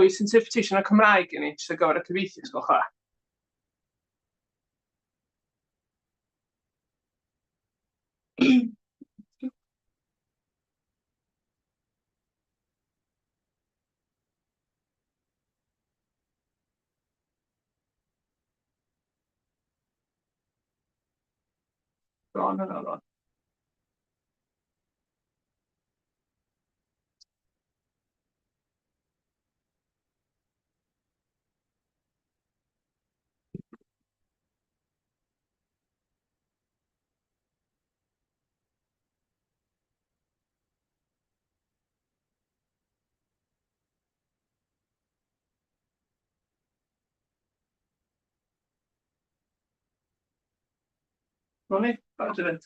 Oes interpretation o Cymraeg i ni, jyst ar gyfer y cyfieithu, os gwelwch dda? Bron yn bron. Ronnie, barod i fynd.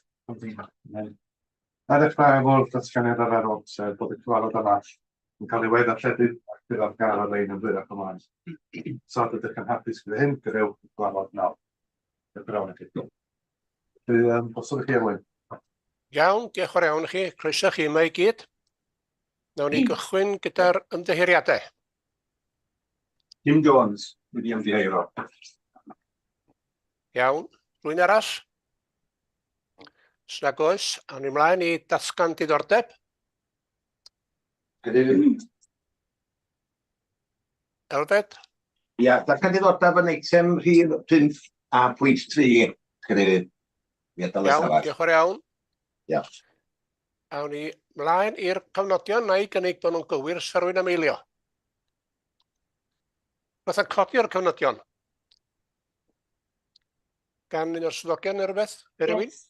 Na ddechrau efo'r datganiad arferol, sef bod y cyfarfod arall yn cael ei we-ddarlledu ac bydd ar gael ar-lein yn fwyrach ymlaen. Os nad ydych yn hapus gyda hyn, gadewch y cyfarfod nawr. Diolch yn fawr i chi. Felly, um, drosodd i chi, Elwyn. Iawn, diolch yn fawr iawn i chi. Croeso chi yma i gyd. Nawn ni gychwyn gyda'r ymddiheuriadau. Jim Jones wedi ymddiheuro. Iawn. Rwy'n arall? Os nag oes, awn ni mlaen i datgan diddordeb. Cadeirydd. Elfed? Ia, datgan diddordeb yn eitem rhif 5 a pwynt 3, Cadeirydd. Ia, Iawn, diolch yn fawr iawn. Diolch. Awn ni mlaen i'r cofnodion, na i gynnig bod nhw'n gywir, sa rwy'n am eilio. Fatha codi o'r cofnodion. Gan un o'r swyddogion neu rhywbeth? Neu rhywun? Yes.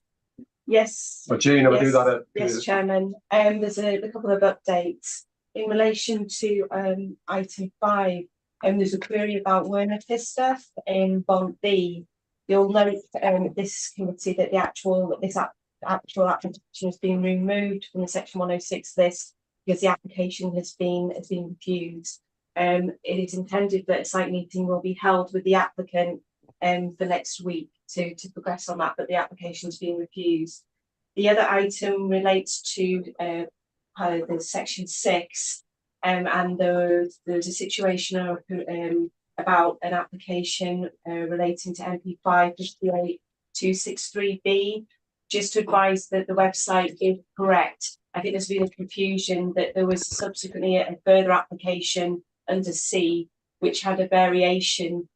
Yes. Mae Jane efo Yes, ar y... yes, Chairman. There's a couple of updates. In relation to item 5, there's a query about Werner Pfister in Bontddu. You'll note this committee that the actual this actual application has been removed from the Section 106 list because the application has been has been refused. It is intended that a site meeting will be held with the applicant for next week to, to progress on that, but the application's been refused. The other item relates to the section 6, and there was, there was a situation of, about an application relating to MP 5 263B. Just to advise that the website is correct. I think there's been a confusion that there was subsequently a further application under C, which had a variation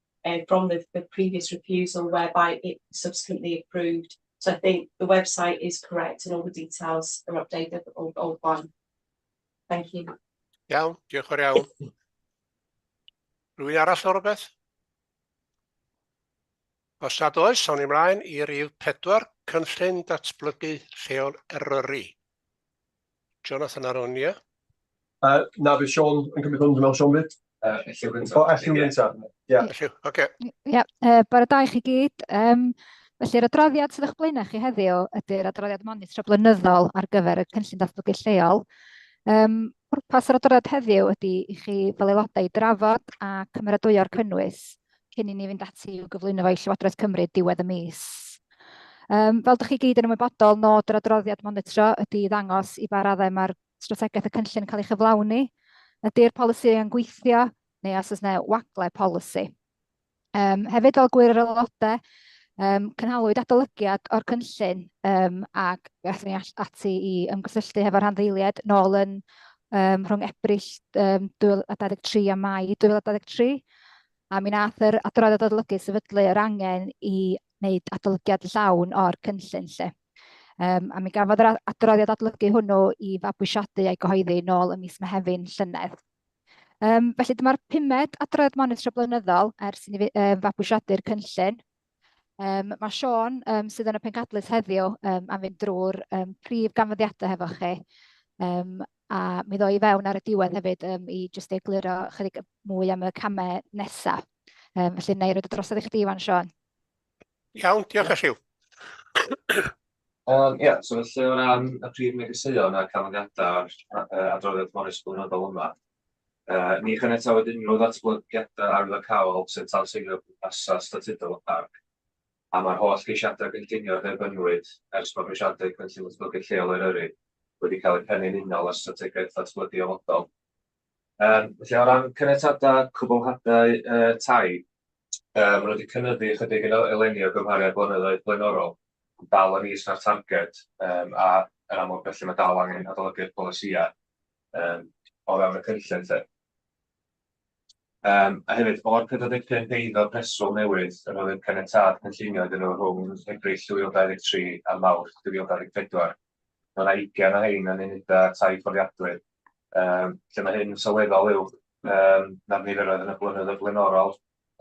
from the, the previous refusal, whereby it subsequently approved. So I think the website is correct and all the details are updated, all fine. Thank you. Iawn, diolch yn fawr iawn. Rwy'n arall o rhywbeth? Os nad oes, awn ni mlaen i rif 4, Cynllun Datblygu Lleol Eryri. Jonathan Aronia. Na, fydd Siôn yn cymryd hwn, dwi'n meddwl, Siôn fydd? Elliw gyntaf. O, Elliw gyntaf, ie. Elliw, oce. Ie, bore da i chi gyd. Felly'r adroddiad sydd o'ch blaenau chi heddiw ydy'r adroddiad monitro blynyddol ar gyfer y Cynllun Datblygu Lleol. Pwrpas yr adroddiad heddiw ydy i chi fel aelodau drafod a cymeradwyo'r cynnwys cyn i ni fynd ati i'w gyflwyno fo i Llywodraeth Cymru diwedd y mis. Fel dych chi gyd yn ymwybodol, nod yr adroddiad monitro ydy i ddangos i ba raddau mae'r strategaeth y cynllun yn cael ei chyflawni, ydy'r polisi yn gweithio, neu os oes yna wagle polisi. Hefyd, fel gwir yr aelodau, cynhalwyd adolygiad o'r cynllun ac aethon ni ati i ymgysylltu hefo'r rhanddeiliaid nôl yn rhwng Ebrill 2023 a Mai 2023. A mi nath yr adroddiad adolygu sefydlu yr angen i wneud adolygiad llawn o'r cynllun 'lly. A mi gafodd yr adroddiad adolygu hwnnw i fabwysiadu a'i gyhoeddi nôl ym mis Mehefin llynedd. Felly dyma'r pumed adroddiad monitro blynyddol ers i ni fabwysiadu'r cynllun. Mae Siôn, sydd yn y pencadlys heddiw, am fynd drwy'r prif ganfyddiadau hefo chi. A mi ddo i fewn ar y diwedd hefyd i jyst egluro chydig mwy am y camau nesaf. Felly, wna i roid y drosodd i chdi wan, Siôn. Iawn, diolch Elliw. Ie, so felly o ran y prif negeseuon a'r canlyniadau o'r adroddiad monitro blynyddol yma, ni chaniatawyd unrhyw ddatblygiadau arwyddocaol sy'n tanseilio pwrpasau statudol y parc, a mae'r holl geisiadau gynllunio a dderbyniwyd ers mabwysiadu Cynllun Datblygu Lleol Eryri wedi cael eu pennu'n unol â'r Strategaeth Ddatblygu Ofodol. Yym felly o ran caniatadau cwblhadau yy tai, yy maen nhw wedi cynyddu ychydig yn eleni o gymharu â blynyddoedd blaenorol, ond dal yn is na'r targed, yym a yn amlwg felly mae dal angen adolygu'r polisïau yym o fewn y cynllun 'lly. Yym a hefyd, o'r 45 eiddo preswyl newydd yr oedd caniatâd cynllunio iddyn nhw rhwng Ebrill 2023 a Mawrth 2024, mae 'na ugain o rhein yn unedau tai fforddiadwy, yym lle mae hyn yn sylweddol uwch yym na'r niferoedd yn y blynyddoedd blaenorol,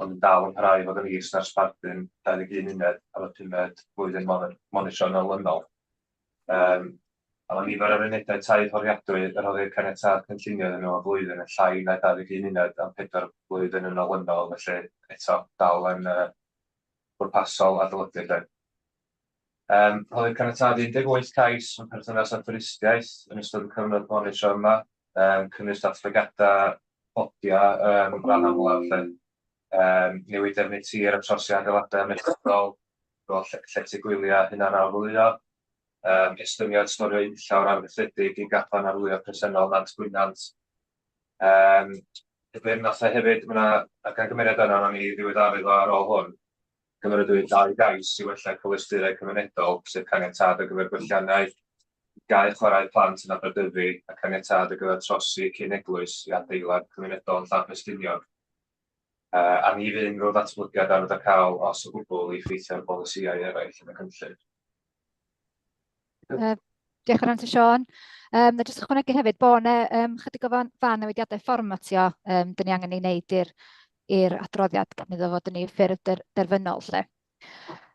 ond yn dal yn parhau i fod yn is na'r sbardun 21 uned am y pumed flwyddyn monitro yn olynol. Yym, a mae nifer o'r unedau tai fforddiadwy y rhoddir caniatâd cynllunio iddyn nhw y flwyddyn yn llai na 21 uned am pedwar blwyddyn yn olynol, felly eto dal yn yy bwrpasol adolygu 'lly. Yym, rhoddir caniatâd i 18 cais mewn perthynas â thwristiaeth yn ystod y cyfnod monitro yma, yym cynnwys datblygiadau podia yym ran amlaf 'lly, yym newid defnydd tir a trosi adeiladau amaethyddol, fel llety gwyliau hunan-arlwyo, yym estyniad storio unllawr arfaethedig i gafan arlwyo presennol Nant Gwynant. Yym y beirnasau hefyd, ma' 'na a gamgymeriad yna, wnawn ni ddiweddaru fo ar ôl hwn, cymeradwywyd dau gais i wella cyfleusterau cymunedol, sef caniatâd ar gyfer gwelliannau i gae chwarae plant yn Aberdyfi a caniatâd ar gyfer trosi cyn eglwys i adeilad cymunedol yn Llanffestiniog. Yy, a ni fydd unrhyw ddatblygiad arwyddocaol, os o gwbl, i effeithio ar bolisïau eraill yn y cynllun. Diolch yn fawr Siôn. Um, na jyst ychwanegu hefyd bod yna um, chydig o fan, fan newidiadau fformatio um, dyn ni angen ei wneud i'r i'r adroddiad cyn iddo fod yn ei ffurf der, derfynol. Lle.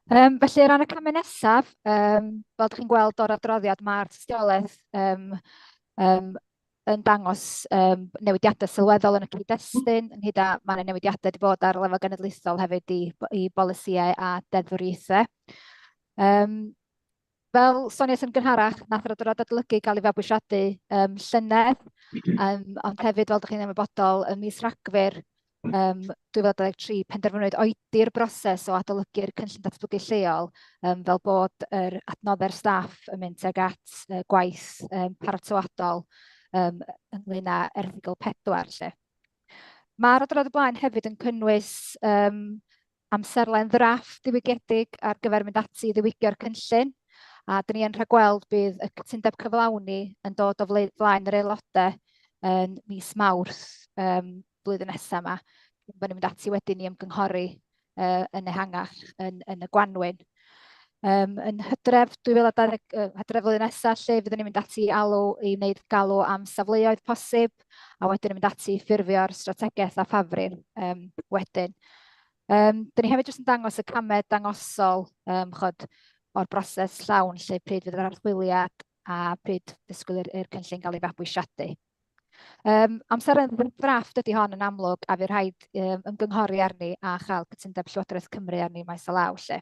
Um, felly, o ran y camau nesaf, um, fel ydych chi'n gweld o'r adroddiad, mae'r tystiolaeth um, um, yn dangos um, newidiadau sylweddol yn y cyd-destun, ynghyd â mae yna newidiadau wedi bod ar lefel genedlaethol hefyd i, i bolisïau a deddfwriaethau. Um, fel soniais yn gynharach, nath yr adroddiad adolygu gael ei fabwysiadu um, llynedd, um, ond hefyd, fel ydych chi'n ymwybodol, ym mis Rhagfyr um, 2023, penderfynwyd oedi'r broses o adolygu'r cynllun datblygu lleol, um, fel bod yr adnoddau'r staff yn mynd tuag at uh, gwaith um, paratoadol um, ynglyn â erthygl 4. Lle. Mae'r adroddiad o blaen hefyd yn cynnwys um, amserlen ddrafft ddiwygiedig ar gyfer mynd ati i ddiwygio'r cynllun, a dyn ni yn rhagweld bydd y cytundeb cyflawni yn dod o flaen yr aelodau yn mis Mawrth um, blwyddyn nesaf yma, cyn bod ni'n mynd ati wedyn i ymgynghori uh, yn ehangach yn, yn y gwanwyn. Um, yn hydref 2020, uh, hydref flwyddyn nesaf, lle fyddwn ni'n mynd ati i alw i wneud galw am safleoedd posib, a wedyn yn mynd ati i ffurfio'r strategaeth a ffafrir um, wedyn. Um, dyn ni hefyd jyst yn dangos y camau dangosol um, chod, o'r broses llawn, lle pryd fydd yr archwiliad a pryd disgwyl i'r cynllun gael ei fabwysiadu. Um, amserlen ddrafft ydy hon yn amlwg a fydd rhaid um, ymgynghori arni a chael cytundeb Llywodraeth Cymru arni maes o law. Lle.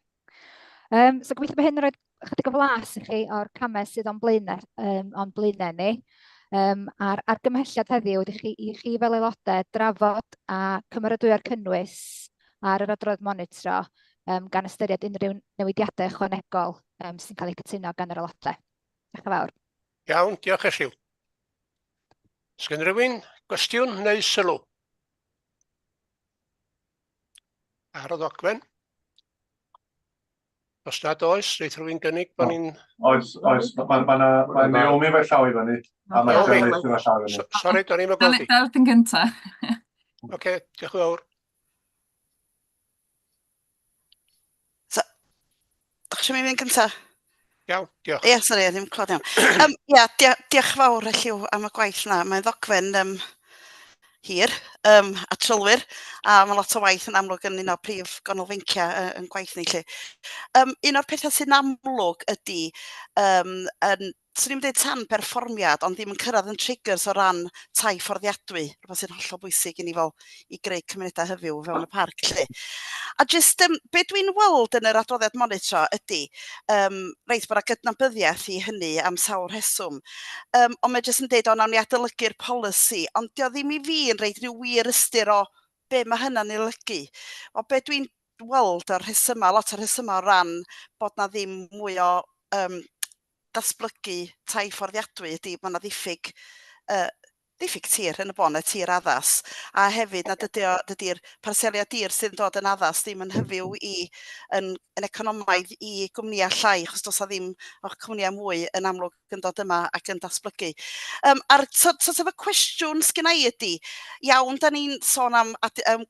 Um, so gobeithio bod hyn yn rhoi chydig o flas i chi o'r camau sydd o'n blaenau, um, o'n blaenau ni. Um, a'r argymhelliad heddiw ydy chi, i chi fel aelodau drafod a cymeradwyo'r cynnwys ar yr adrodd monitro um, gan ystyried unrhyw newidiadau ychwanegol um, sy'n cael eu cytuno gan yr aelodau. Diolch yn fawr. Iawn, diolch Elliw. Sgen rhywun gwestiwn neu sylw? Ar y ddogfen? Os nad oes, reit rhywun gynnig bod ni'n... Oes, oes. Mae ma, ma, ma Naomi fe llaw i fyny, a mae Delyth efo llaw i fyny. Sori, do'n i'm yn gweld i. Delyth yn gynta. Oce, diolch yn fawr. So, dach chi eisiau mi fynd gynta? Iawn, diolch. Ie, sori, ddim clywed iawn. Um, ia, diolch fawr Elliw am y gwaith na. Mae'n ddogfen um, hir um, a trylwyr, a mae lot o waith yn amlwg yn un o'r prif ganolfeinciau uh, yn gwaith ni. Lle. Um, un o'r pethau sy'n amlwg ydy um, yn swn i'm yn deud tan perfformiad, ond ddim yn cyrraedd yn triggers o ran tai fforddiadwy, rhywbeth sy'n hollol bwysig i ni fel i greu cymunedau hyfyw fewn y parc 'lly. A jyst um, be dwi'n weld yn yr adroddiad monitro ydy, um, reit bod 'na gydnabyddiaeth i hynny am sawl rheswm, um, ond mae jyst yn deud o nawn ni adolygu'r polisi, ond dio ddim i fi yn rhoid rhyw wir ystyr o be mae hynna'n ei olygu. O be dwi'n weld o'r rhesymau, lot o'r rhesymau o ran bod 'na ddim mwy o um, datblygu tai fforddiadwy ydy ma' 'na ddiffyg yy Diffyg tir yn y bôn, y tir addas, a hefyd nad ydi o, dydi'r parseliau dir sydd yn dod yn addas ddim yn hyfyw i yn, yn economaidd i gwmnïau llai, achos does 'na ddim o'ch cwmnïau mwy yn amlwg yn dod yma ac yn datblygu. A'r sort of y cwestiwn sgynna i ydy, iawn, da ni'n sôn am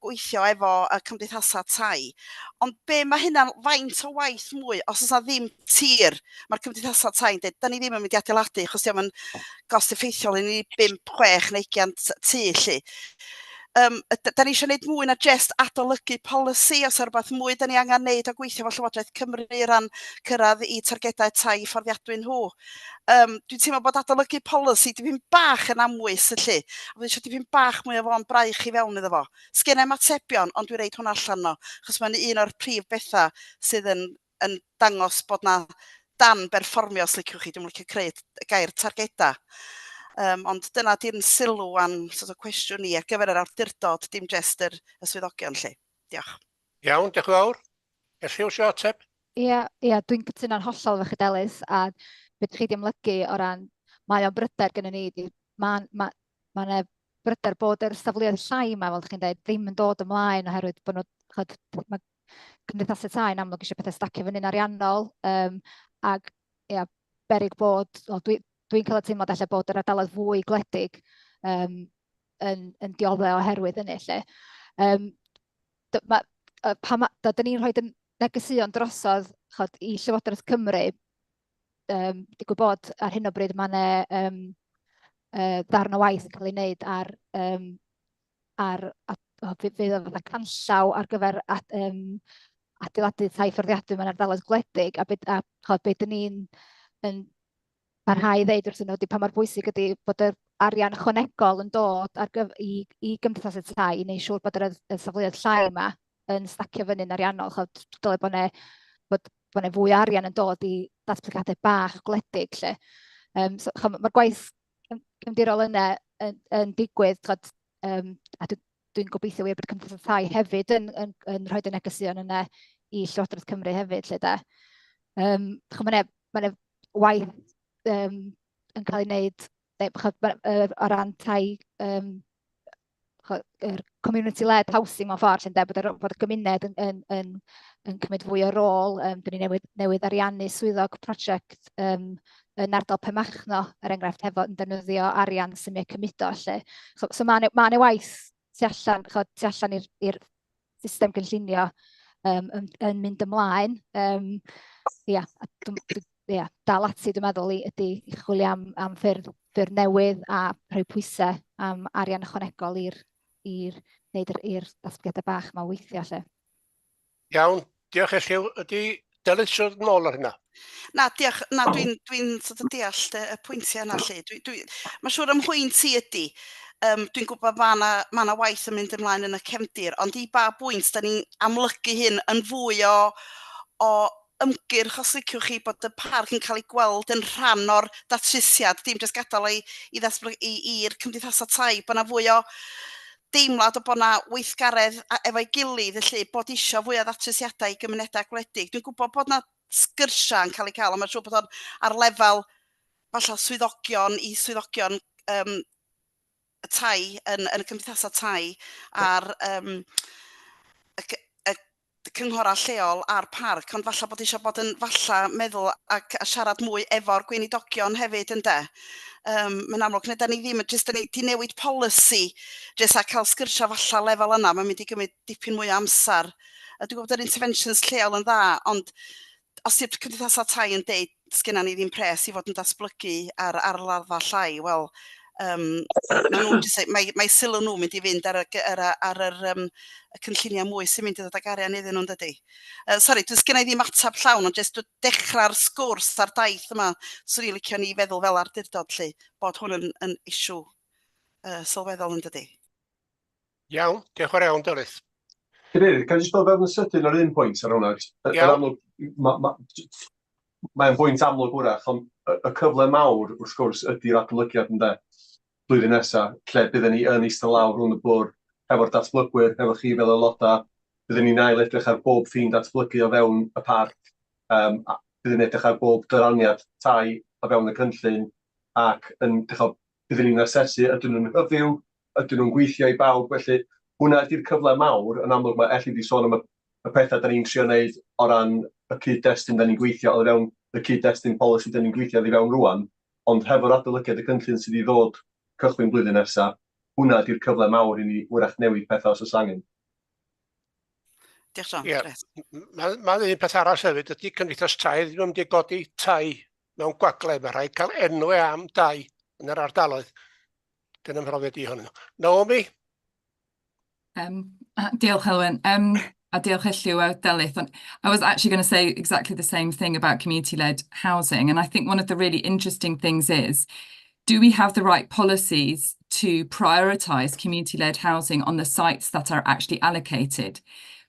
gweithio efo y cymdeithasau tai, ond be mae hynna'n faint o waith mwy os oes 'na ddim tir? Mae'r cymdeithasau tai yn dweud, da ni ddim yn mynd i adeiladu, achos dio'm yn gost effeithiol i ni 5, 6 neu 20 tŷ 'lly. Da ni eisiau gwneud mwy na jest adolygu polisi, os yna rhywbeth mwy da ni angen wneud o gweithio efo Llywodraeth Cymru ran cyrraedd i targedau tai fforddiadwy nhw. Dwi'n teimlo bod adolygu polisi dipyn bach yn amwys felly, a fi eisiau dipyn bach mwy o fôn braich i fewn iddo fo. Sgen i'm atebion, ond dwi'n reid hwnna allan no, achos mae'n un o'r prif bethau sydd yn dangos bod na dan berfformio, os liciwch chi, dwi'n licio creu y gair targedau. Ond dyna di'n sylw a'n sort of cwestiwn ni ar gyfer yr awdurdod, dim jest y swyddogion lle. Diolch. Iawn, diolch yn fawr. Elliw, isio ateb? Ia, dwi'n cytuno'n hollol efo chi, Delyth, a beth chi 'di amlygu o ran, mae o'n bryder gynnon ni, 'di ma' ma' ma' 'na bryder bod yr safleoedd llai yma, fel dach chi'n dweud, ddim yn dod ymlaen oherwydd bod nhw, ch'od, ma' cymdeithasau tai yn amlwg eisiau pethau stacio fyny'n ariannol, ac ia, beryg bod, wel, dwi'n cael y teimlad ella bod yr ardaloedd fwy gwledig yn dioddef oherwydd hynny 'lly. Ma, pa ma, da, dyn ni'n rhoi negeseuon drosodd, ch'od, i Llywodraeth Cymru, digwydd bod ar hyn o bryd mae 'na ddarn o waith yn cael ei wneud ar o, fydd o fatha canllaw ar gyfer adeiladu tai fforddiadwy mewn ardaloedd gwledig, a ch'od, be dyn ni'n yn parhau i ddeud wrthyn nhw ydy pa mor bwysig ydy bod yr arian ychwanegol yn dod i gymdeithasau tai i wneud siŵr bod y safleoedd llai yma yn stacio fyny'n ariannol. Ch'od, dyle bod 'ne fwy o arian yn dod i datblygiadau bach gwledig 'lly. So ch'od, mae'r gwaith cefndirol yna yn digwydd, ch'od, a dwi'n gobeithio wir bod cymdeithas tai hefyd yn rhoi y negeseuon yna i Llywodraeth Cymru hefyd 'lly de. Ch'od, ma' 'ne waith yn cael ei wneud, neu, ch'od, o ran tai, ch'od, yr community-led housing mewn ffordd, lle bod y gymuned yn cymryd fwy o rôl. Dyn ni newydd ariannu swyddog prosiect yn ardal Penmachno, er enghraifft, hefo yn defnyddio arian symiau cymudo 'lly. So ma' 'ne waith tu allan, ch'od, tu allan i'r system gynllunio yn mynd ymlaen. Ia, a ia, dal ati dwi'n meddwl ydy i chwilio am ffyrdd newydd a rhoi pwysau am arian ychwanegol i'r datblygiadau bach yma weithio 'lly. Iawn, diolch Elliw. Ydy Delyth eisiau dod nôl ar hynna? Na, diolch. Na, dwi'n sort of deall y pwyntiau yna 'lly. Mae'n siŵr ym mhwynt i ydy, dwi'n gwybod ma' 'na waith yn mynd ymlaen yn y cefndir, ond i ba bwynt da ni'n amlygu hyn yn fwy o ymgyrch, os liciwch chi, bod y parc yn cael ei gweld yn rhan o'r datrysiad, dim jyst gadael i ddatblygu i'r cymdeithasau tai, bod 'na fwy o deimlad o bod 'na weithgaredd efo'i gilydd, felly bod isio fwy o ddatrysiadau i gymunedau gwledig. Dwi'n gwybod bod 'na sgyrsiau yn cael eu cael, ond mae'n siŵr bod o'n ar lefel falle swyddogion i swyddogion y tai yn y cymdeithasau tai a'r y cynghorau lleol a'r parc, ond falle bod eisiau bod yn falle meddwl ac a siarad mwy efo'r gweinidogion hefyd ynde. Mae'n amlwg, neu da ni ddim, jyst da ni 'di newid polisi, jyst a cael sgyrsiau falle lefel yna, mae'n mynd i gymryd dipyn mwy o amser. A dwi'n gwybod bod yr interventions lleol yn dda, ond os yw'r cymdeithasau tai yn deud sgynna ni ddim pres i fod yn datblygu ar raddfa llai, wel, ma' nhw jyst, mae sylw nhw'n mynd i fynd ar y cynlluniau mwy sy'n mynd i ddod ag arian iddyn nhw'n dydy. Sori, does gynna i ddim ateb llawn, ond jyst dechrau'r sgwrs a'r daith yma, swn i'n licio ni feddwl fel awdurdod 'lly, bod hwn yn issue sylweddol yn dydy. Iawn, diolch yn fawr iawn, Delyth. Cadeirydd, can i jyst dod fewn yn sydyn ar un pwynt ar hwnna? Yn amlwg, mae'n bwynt amlwg wrach, ond y cyfle mawr, wrth gwrs, ydy'r adolygiad ynde, blwyddyn nesaf, lle byddwn ni yn eistedd lawr rownd y bwrdd hefo'r datblygwyr, hefo chi fel aelodau, byddwn ni'n ail edrych ar bob ffin datblygu o fewn y parc, a byddwn ni'n edrych ar bob dyraniad tai o fewn y cynllun, ac yn, dych chi'bod, Byddwn ni'n asesu ydyn nhw'n hyfyw, ydyn nhw'n gweithio i bawb, felly hwnna ydy'r cyfle mawr. Yn amlwg mae Elliw wedi sôn am y, y pethau da ni'n trio wneud o ran y cyd-destun da ni'n gweithio o fewn y cyd-destun polisi da ni'n gweithio oddi fewn rwan, ond hefo'r adolygiad y cynllun sydd i ddod cychwyn blwyddyn nesaf, hwnna ydy'r cyfle mawr i ni wrach newid pethau os oes angen. Diolch John. Ie, mae ma un peth arall hefyd, ydy Cymdeithas Tai ddim yn mynd i godi tai mewn gwagle, mae rhaid cael enwau am dai yn yr ardaloedd. Dyna mhrofiad i ohonyn nhw. Naomi? Diolch Elwyn. A diolch Elliw a Delyth. And I was actually going to say exactly the same thing about community-led housing. And I think one of the really interesting things is, do we have the right policies to prioritise community-led housing on the sites that are actually allocated?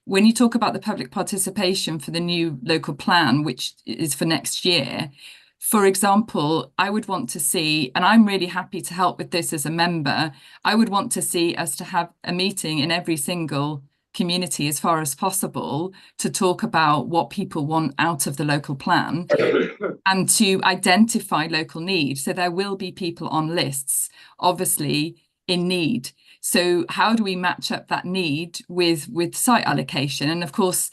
When you talk about the public participation for the new local plan, which is for next year, for example, I would want to see, and I'm really happy to help with this as a member, I would want to see us to have a meeting in every single community as far as possible to talk about what people want out of the local plan and to identify local need. So there will be people on lists, obviously, in need. So how do we match up that need with site allocation? And of course,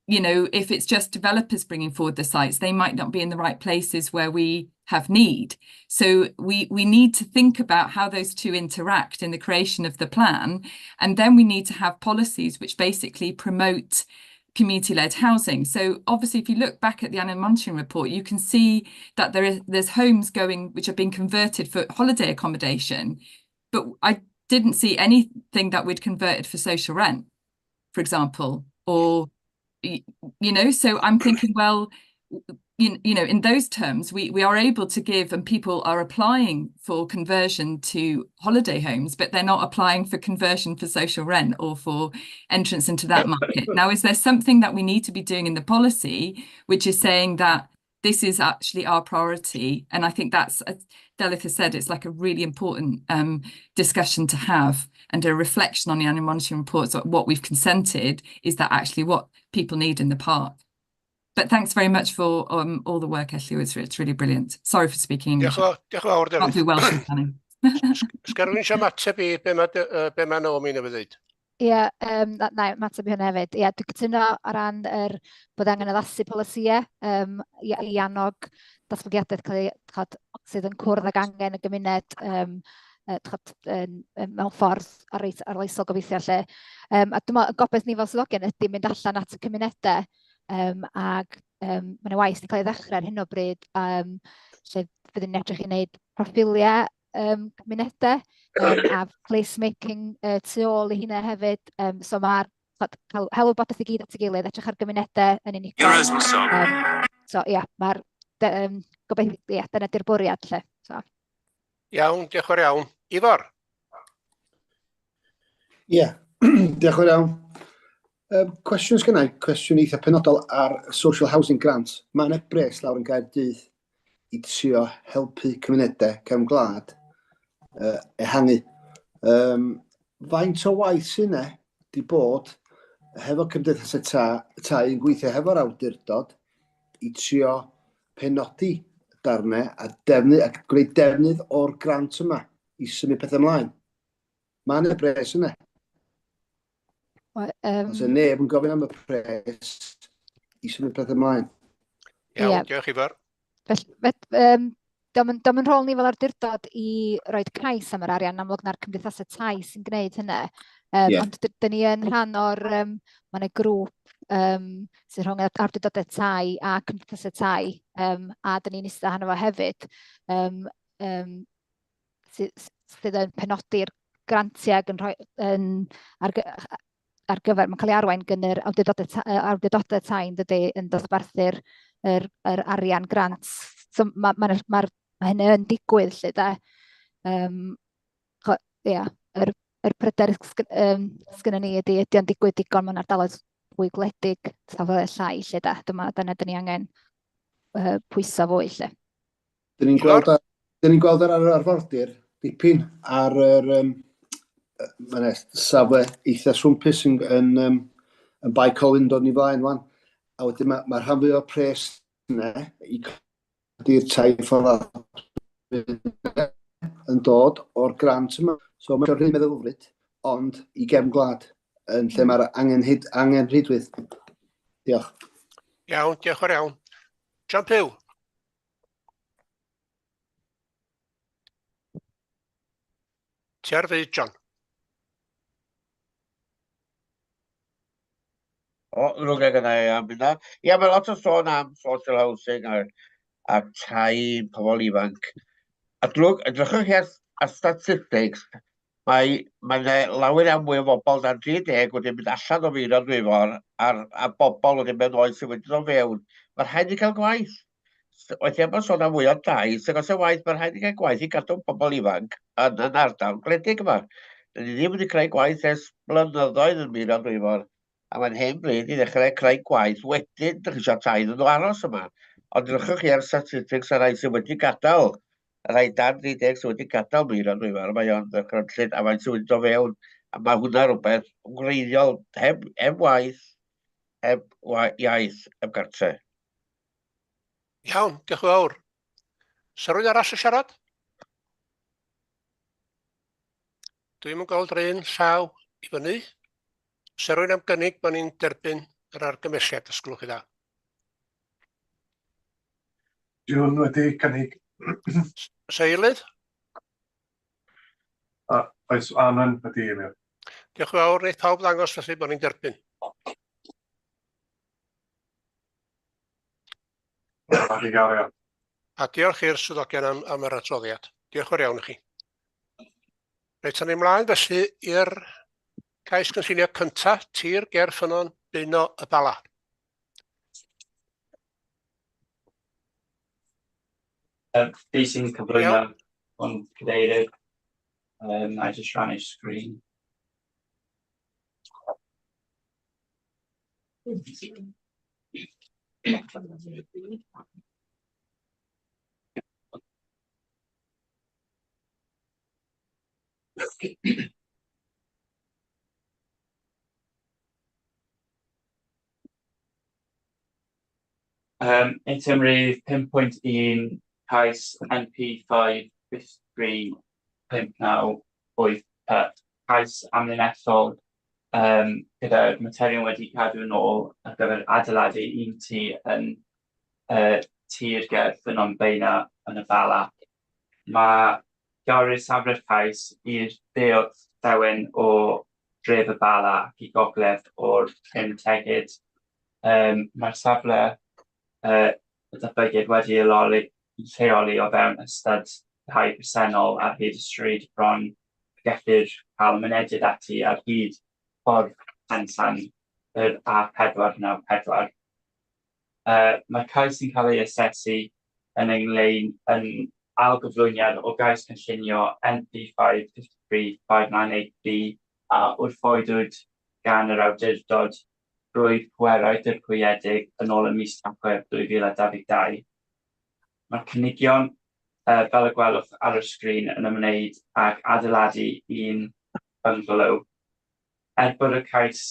if it's just developers bringing forward the sites, they might not be in the right places where we have need. So we need to think about how those two interact in the creation of the plan. And then we need to have policies which basically promote community-led housing. So obviously, if you look back at the annual monitoring report, you can see that there's homes going which have been converted for holiday accommodation, but I didn't see anything that we'd converted for social rent, for example, or, so I'm thinking, well, in those terms, we are able to give, and people are applying for conversion to holiday homes, but they're not applying for conversion for social rent or for entrance into that market. Now, is there something that we need to be doing in the policy, which is saying that this is actually our priority? And I think that's, as Delyth has said, it's like a really important discussion to have, and a reflection on the annual monitoring reports, what we've consented, is that actually what people need in the park. But thanks very much for all the work, Elliw. It's really brilliant. Sorry for speaking English. Diolch yn fawr, Can't do Welsh in planning. Sgan rhywun eisiau ymateb i be ma Naomi newydd ddeud? Ie, na, ymateb i hwnna hefyd. Ie, dwi'n cytuno o ran yr bod angen addasu polisïau i annog datblygiadau cael ei, chod, sydd yn cwrdd ag angen y gymuned chod, mewn ffordd reit arloesol gobeithio lle. A dwi'n meddwl, y gobaith ni fel swyddogion ydy mynd allan at y cymunedau ac mae yna waith wedi cael ei ddechrau ar hyn o bryd lle fyddwn ni'n edrych i wneud proffiliau cymunedau a placemaking tu ôl i hynna hefyd. So mae'r cael hel wybodaeth i gyd at ei gilydd, edrych ar gymunedau yn unigol. So ia, mae'r gobeithio, ia, dyna di'r bwriad lle. So. Iawn, diolch yn fawr iawn. Ifor? Ie, yeah. Diolch yn fawr iawn. Cwestiwn sgynna i, cwestiwn eitha penodol ar Social Housing Grant. Mae yna bres lawr yn Gaerdydd i trio helpu cymunedau cefn gwlad ehangu. Faint o waith sy'n yna di bod hefo cymdeithasau tai yn gweithio hefo'r awdurdod i trio penodi darnau a defnydd, a gwneud defnydd o'r grant yma i symud pethau ymlaen? Mae yna bres yna. Os yna neb yn gofyn am y pres i symud pethau ymlaen. Iawn, diolch Ifor. Felly, dio'm yn rôl ni fel awdurdod i roid cais am yr arian, amlwg na'r cymdeithasau tai sy'n gwneud hynna. Ond dyn ni yn rhan o'r, mae yna grŵp sy'n rhwng awdurdodau tai a cymdeithasau tai, a dyn ni'n eistedd arno fo hefyd, sydd yn penodi'r grantiau ac yn rhoi yn, ar gyfer, mae'n cael ei arwain gan yr awdurdodau tai yn dydy, yn dosbarthu'r yr arian grant. So ma hynny yn digwydd lle de. Ia, yr pryder sgynnon ni ydy o'n digwydd digon mewn ardaloedd fwy gwledig, safle llai lle de. Dyna dyn ni angen pwyso fwy lle. Dyn ni'n gweld ar yr arfordir dipyn ar yr mae'n safle eitha swmpus yn Bae Colwyn dod ni flaen wan. A wedyn ma rhan fwy o'r pres yna i codi'r tai ffordd. yn dod o'r grant yma. So mae'n rhy meddylfryd, ond i gefn gwlad, yn lle mae'r angen, hyd, angen rhydwydd. Diolch. Iawn, diolch yn iawn. John Pugh. Ti ar fyd, John. O, ddrwg e gyda i am hynna. Ia, mae lot o sôn am social housing a, a tai pobl ifanc. A drwg, edrychwch chi ar, ar statistics, mae, mae yna lawer iawn mwy o bobl dan 30 wedi mynd allan o Feirion Dwyfor a'r, a bobl wedi mynd oed sydd wedi dod fewn. Mae rhaid i cael gwaith. Weithiau mae'n sôn am fwy o dai, sy'n os y waith, mae'n rhaid i gael gwaith i gadw pobl ifanc yn yn ardal gwledig yma. Dyn ni ddim wedi creu gwaith ers blynyddoedd yn Meirion Dwyfor, a mae'n hen bryd i ddechrau creu gwaith wedyn, dych chi eisiau tai iddyn nhw aros yma. Ond drychwch chi ar statistics y rhai sydd wedi gadael, y rhai dan 30 sydd wedi gadael Meirion Dwyfor, mae o'n ddychrynllyd, a faint sydd wedi dod fewn, a mae hwnna rhywbeth gwreiddiol, heb, heb waith, heb iaith, heb gartre. Iawn, diolch yn fawr. Sa rhywun arall yn siarad? Dwi'm yn gweld yr un llaw i fyny. Sa rhywun am gynnig bod ni'n derbyn yr argymhelliad, os gwelwch chi dda. June wedi cynnig. Sa eilydd? A, oes, Anwen wedi eilio. Diolch yn fawr, wneith pawb ddangos felly bod ni'n derbyn. A diolch i'r swyddogion am, am yr adroddiad. Diolch yn fawr iawn i chi. Reit, awn ni ymlaen felly i'r cais cynllunio cyntaf, tir ger ffynnon Beuno y Bala. Fi sy'n cyflwyno hwn cadeirydd. Um, I just rannu sgrin. Um, eitem rhif 5.1, cais NP 5 3 5 9 8 cais amlinellol um, gyda'r materion wedi cadw yn ôl ar gyfer adeiladu un tŷ yn uh, tir ger Ffynnon Beina yn y Bala. Mae lleolir safle'r cais i'r dde orllewin o dref y Bala ac i gogledd o'r Llyn Tegid. Um, Mae'r safle uh, y datblygiad wedi ei leoli, lleoli o fewn ystad tai presennol ar hyd y stryd bron gellir cael mynediad ati ar hyd ffordd Penllan yr A494. Uh, mae'r cais yn cael ei asesu yn ynglyn yn ailgyflwyniad o gais cynllunio NP 553 598B a wrthodwyd gan yr awdurdod drwy pwerau dirprwyedig yn ôl ym mis Tachwedd 2022. Mae'r cynigion, uh, fel y gwelwch ar y sgrin, yn ymwneud ag adeiladu un bungalow. Er bod y cais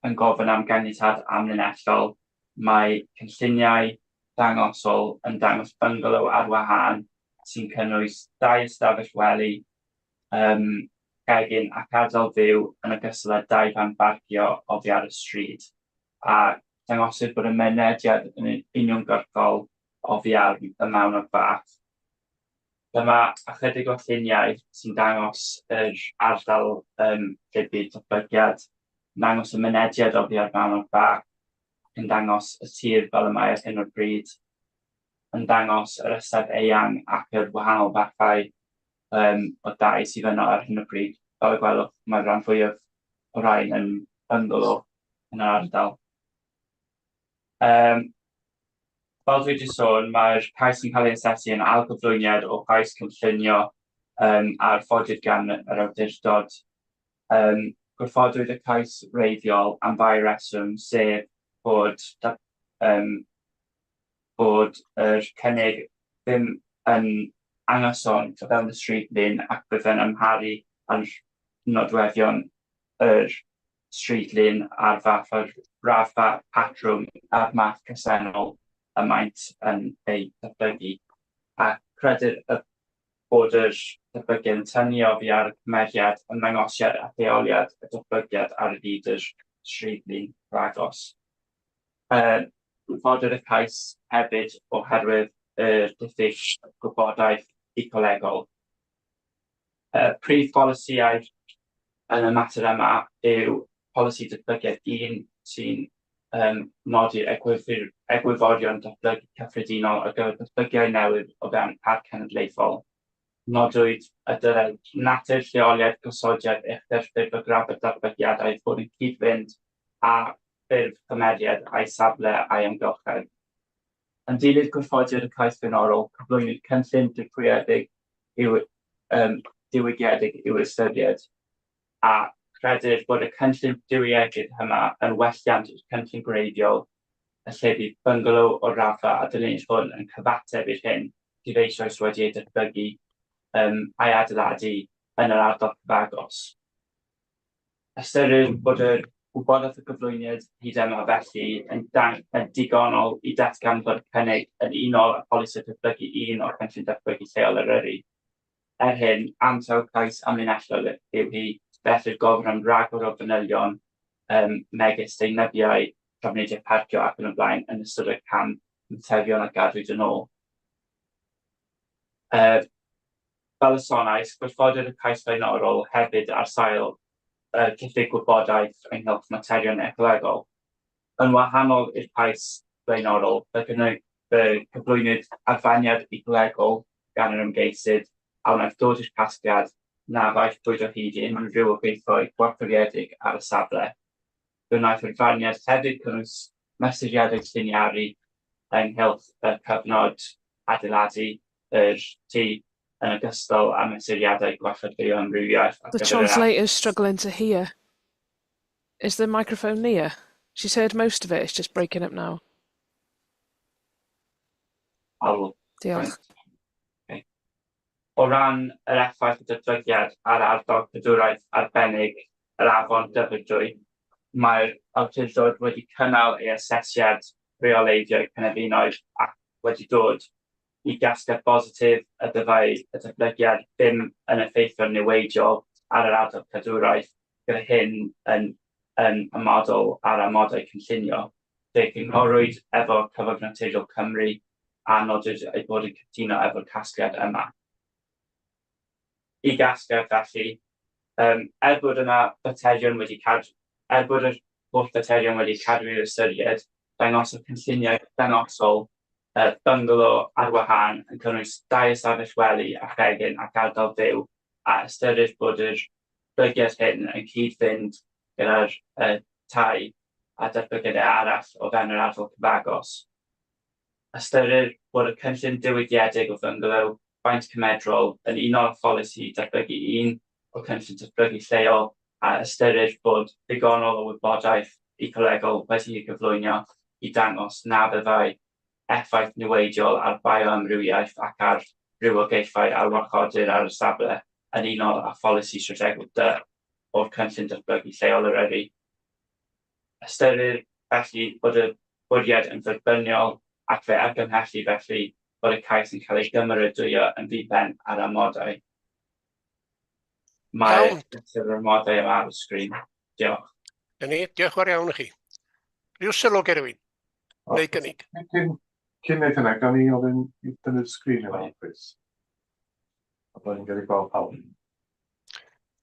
yn gofyn am ganiatâd amlinellol, mae cynlluniau dangosol yn dangos bungalow ar wahân sy'n cynnwys dau ystafell wely, um, gegin ac ardal fyw yn ogystal â dau fan barcio oddi ar y stryd, a dangosir bod y mynediad yn uniongyrchol oddi ar y mawnog bach. Dyma ychydig o lluniau sy'n dangos yr ardal um, lle bydd datblygiad, yn dangos y mynediad oddi ar mawnog bach, ac yn dangos y tir fel y mae ar hyn o'r bryd, yn dangos yr ystad eang ac yr wahanol fathau um, o dai sydd yno ar hyn o bryd. Fel y gwelwch, mae'r rhan fwyaf o rhain yn bungalow yn yr ardal. Um, fel dwi wedi sôn, mae'r cais yn cael ei asesu yn ailgyflwyniad o gais cynllunio um, a'r ffodydd gan yr awdurdod. Um, gwrthodwyd y cais wreiddiol am ddau reswm, sef bod, um, bod yr cynnig ddim yn anghyson o fewn y stryd-lun ac byddai'n amharu ar nodweddion yr stryd-lun a'r fath o'r raddfa patrwm a'r math presennol y maent yn ei datblygu, a credir y bod yr datblygiad yn tynnu oddi ar y cymeriad, ymddangosiad a lleoliad y datblygiad ar hyd yr strydlun cyfagos. Yy, Gwrthodir y cais hefyd oherwydd y diffyg gwybodaeth ecolegol. Y prif bolisïau yn y mater yma yw polisi datblygiad un sy'n um, nodi egwyddorion datblygu cyffredinol ar gyfer datblygiadau newydd o fewn Parc Cenedlaethol. Nodwyd y dylai natur lleoliad gosodiad uchder ffurf a graddfa datblygiadau fod yn cyd-fynd â ffurf cymeriad a'i safle a'i amgylchedd. Yn dilyn gwrthodiad y cais blaenorol, cyflwynwyd cynllun dirprwyedig i'w um, diwygiedig i'w ystyried, a chredir bod y cynllun diwygiedig yma yn welliant i'r cynllun gwreiddiol, y lle bydd byngalo o'r raddfa a dyluniad hwn yn cyfateb i'r hyn sydd eisoes wedi ei datblygu um, a'i adeiladu yn yr ardal cyfagos. Ystyrir bod yr wybodaeth y gyflwyniad hyd yma felly yn, yn digonol i datgan bod y cynnig yn unol â polisi datblygu un o'r cynllun datblygu lleol Eryri. Er hyn, ansawdd cais amlinellol yw hi, felly'r gofyn am ragor o fanylion um, megis deunyddiau, trafnidiaeth parcio ac yn y blaen yn ystod y cam materion a gadwyd yn ôl. Fel y sonais, gwrthodir y cais blaenorol hefyd ar sail y diffyg gwybodaeth ynghylch materion ecolegol. Yn wahanol i'r cais blaenorol, fe gyflwynwyd arfarniad ecolegol gan yr ymgeisydd a wnaeth dod i'r casgliad na ddaethpwyd o hyd i unrhyw rywogaethau gwarchodiedig ar y safle. Fe wnaeth yr arfarniad hefyd cynnwys mesuriadau lliniaru ynghylch y cyfnod adeiladu yr tŷ yn ogystal â mesuriadau gwarchod bioamrywiaeth ar The gyfer yr translator's struggling to hear. Is the microphone near? She's heard most of it, it's just breaking up now. Alw. Diolch. Okay. O ran yr effaith y datblygiad ar ardal cadwraeth arbennig yr afon Dyfrdwy, mae'r awdurdod wedi cynnal ei asesiad rheoleiddio cynefinoedd ac wedi dod i gasgliad bositif y byddai y datblygiad ddim yn effeithio'n niweidiol ar yr ardal cadwraeth, gyda hyn yn, yn amodol ar amodau cynllunio. Fe gynghorwyd efo Cyfoeth Naturiol Cymru a nodwyd eu bod yn cytuno efo'r casgliad yma. I gasgliad felly, um, er bod yna faterion wedi cadw, er bod yr holl faterion wedi cadw i'w ystyried, dangosodd cynlluniau dangosol uh, byngalo ar wahân yn cynnwys dau ystafell wely a chegin ac ardal fyw, a ystyrir bod yr datblygiad hyn yn cyd-fynd gyda'r uh, tai a datblygiadau arall o fewn yr ardal cyfagos. Ystyrir bod y cynllun diwygiedig o fyngalo faint cymedrol yn unol â pholisi datblygu un o'r cynllun datblygu lleol a ystyrir bod ddigonol o wybodaeth ecolegol wedi'i gyflwyno i dangos na fyddai effaith niweidiol ar bioamrywiaeth ac ar rywogaethau a warchodir ar y safle yn unol â pholisi strategol D o'r cynllun datblygu lleol Eryri. Ystyrir felly bod y bwriad yn dderbyniol ac fe argymhellir felly bod y cais yn cael ei gymeradwyo yn ddi-ben ar amodau. Mae yr amodau yma ar y sgrin. Diolch. Na ni, diolch yn fawr iawn i chi. Rhyw sylw gen rhywun? Neu gynnig? Cyn, cyn wneud hynna, gawn ni ofyn i dynnu'r sgrin yma, please. A bod ni'n cael ei gweld pawb.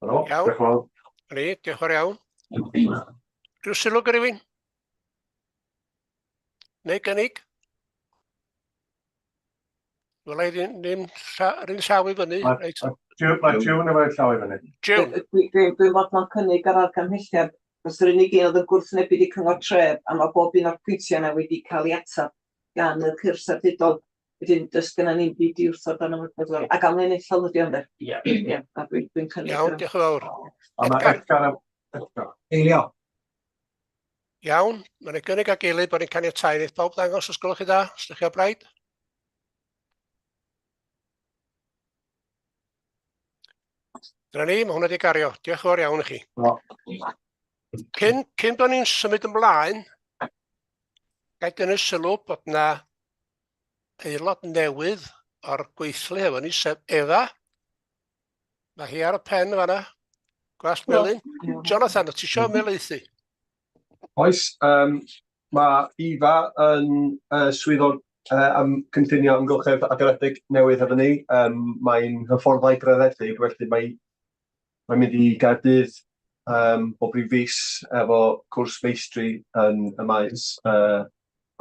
Helo, Iawn. diolch yn fawr. Na ni, diolch yn fawr iawn. Rhyw sylw gen rhywun? Neu gynnig? Wela i ddim, ddim lla, yr un llaw i fyny. Mae Reit. mae June efo'i llaw i fyny. June. Dwi'n dwi, dwi fodlon cynnig ar argymhelliad, achos yr unig un oedd yn gwrthwynebu 'di Cyngor Tref, a mae bob un o'r pwyntiau yna wedi cael ei atab gan y cyrff statudol. Wedyn, does gynna ni'm byd i wrthod arno fo, ac amlinellol ydi o ynde? Ie. Ie, a dwi'n dwi cynnig. Iawn, diolch yn fawr. A mae Edgar. Edgar, Edgar. Eilio. Iawn, mae'n ei gynnig ag eilydd bod ni'n caniatáu. Wneith pawb ddangos os gwelwch chi dda, os ydych chi o blaid? Dyna ni, mae hwnna wedi gario. Diolch yn fawr iawn i chi. No. Cyn, cyn bod ni'n symud ymlaen, ga i dynnu sylw bod na aelod newydd o'r gweithlu efo ni, sef Efa. Mae hi ar y pen fanna. Gwallt melyn. Jonathan, o ti isio ymhelaethu? Oes, um, mae Ifa yn uh, swyddog uh, am cynllunio amgylchedd adeiledig newydd efo ni. Um, mae'n hyfforddai graddedig, felly mae mae'n mynd i Gaerdydd um, bob rhyw fis efo cwrs meistri yn y maes uh,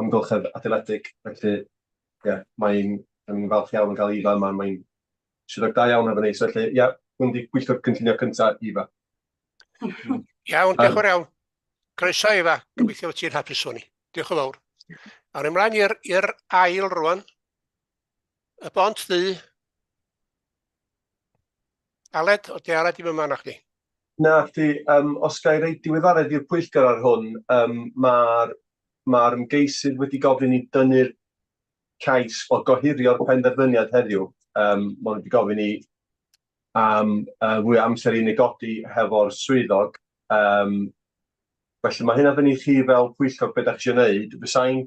amgylchedd adeiledig. Felly, ie, yeah, mae'n yn falch iawn yn cael Ifa yma. Mae'n swyddog da iawn efo ni. So, felly, ie, yeah, hwn di pwyllgor cynllunio cyntaf Ifa. Iawn, diolch yn fawr iawn. Croeso Efa, gobeithio fod ti'n hapus efo ni. Diolch yn fawr. Awn ymlaen i'r i'r ail rwan. Y bont ddu. Aled, o di Aled ddim yma na chdi. Na chdi, um, os ga i roi diweddariad i'r pwyllgor ar hwn, um, mae'r ma ymgeisydd wedi gofyn i dynnu'r cais o gohirio'r penderfyniad heddiw. Um, maen nhw wedi gofyn i am uh, fwy o amser i negodi hefo'r swyddog. Um, felly mae hynna fyny i chi fel pwyllgor beth ydych chi eisiau gwneud. Fysai'n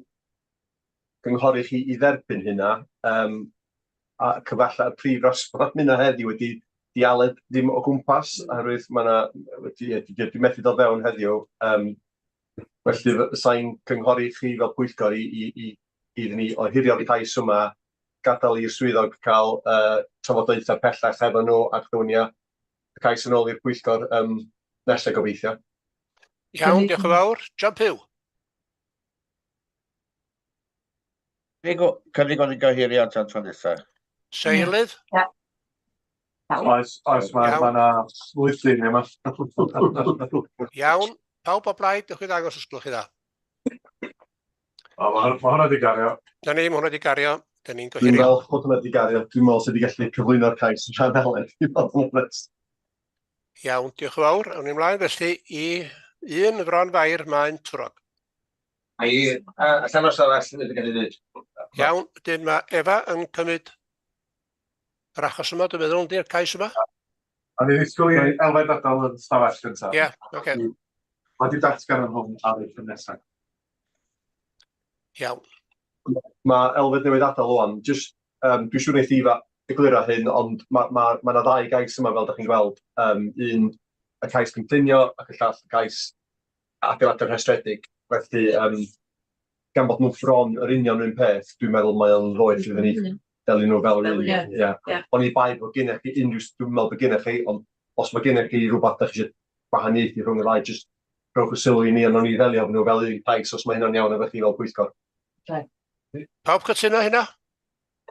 gynghori chi i dderbyn hynna, um, a cyfalla y prif reswm am hynna heddiw ydy di Aled ddim o gwmpas, oherwydd mae yna, wedi, di, di methu dod fewn heddiw. Um, felly fysai'n cynghori chi fel pwyllgor i, i, i, i ni ohirio'r cais yma, gadael i'r swyddog cael uh, trafodaethau pellach efo nhw ac ddown ni y cais yn ôl i'r pwyllgor um, nesaf gobeithio. Iawn, diolch yn fawr. John Pugh. Cynnig o'n i'n gohirio tan tro nesaf. Seilydd? Ie. Oes, oes, mae ma 'na lwyth luniau yma. Iawn, pawb o blaid, dewch i ddangos os gwelwch chi dda. O, mae ma hwnna wedi gario. Na ni, mae hwnna wedi gario. Da ni'n Dwi'n gohirio. falch bod hwnna wedi gario. Dwi'n meddwl sydd wedi gallu cyflwyno'r cais yn rhan Aled, i fod yn onest. Iawn, diolch yn fawr. Awn ni ymlaen felly i un Fron Fair Maen Twrog. A i, allan o'r stafell, wedi cael ei ddweud. Iawn, wedyn mae Efa yn cymryd yr achos yma, dwi'n meddwl, yndi'r cais yma? A ni ddisgwyl i Elfed adael yn stafell gyntaf. Ie, yeah, oce. Okay. Mae di datgan yn hwn ar ei nesaf. Iawn. Mae Elfed newydd adael ŵan. Jyst, um, dwi'n siŵr wneith Efa egluro hyn, ond mae ma, ma yna ddau gais yma fel da chi'n gweld. Um, un y cais cynllunio ac y llall y cais adeiladau rhestredig. Felly, um, gan bod nhw bron yr union un peth, dwi'n meddwl mae o'n ddoeth iddyn ni delio nhw fel yr un. Ie. Ie. Ie. Oni bai bod gennych chi unrhyw, dwi'n meddwl bod gennych chi, ond os mae gennych chi rhywbeth da chi eisiau gwahaniaethu rhwng y ddau, jyst rhowch y sylw i ni a nawn ni ddelio efo nhw fel un cais os mae hynna'n iawn efo chi fel pwyllgor. Pawb cytuno hynna?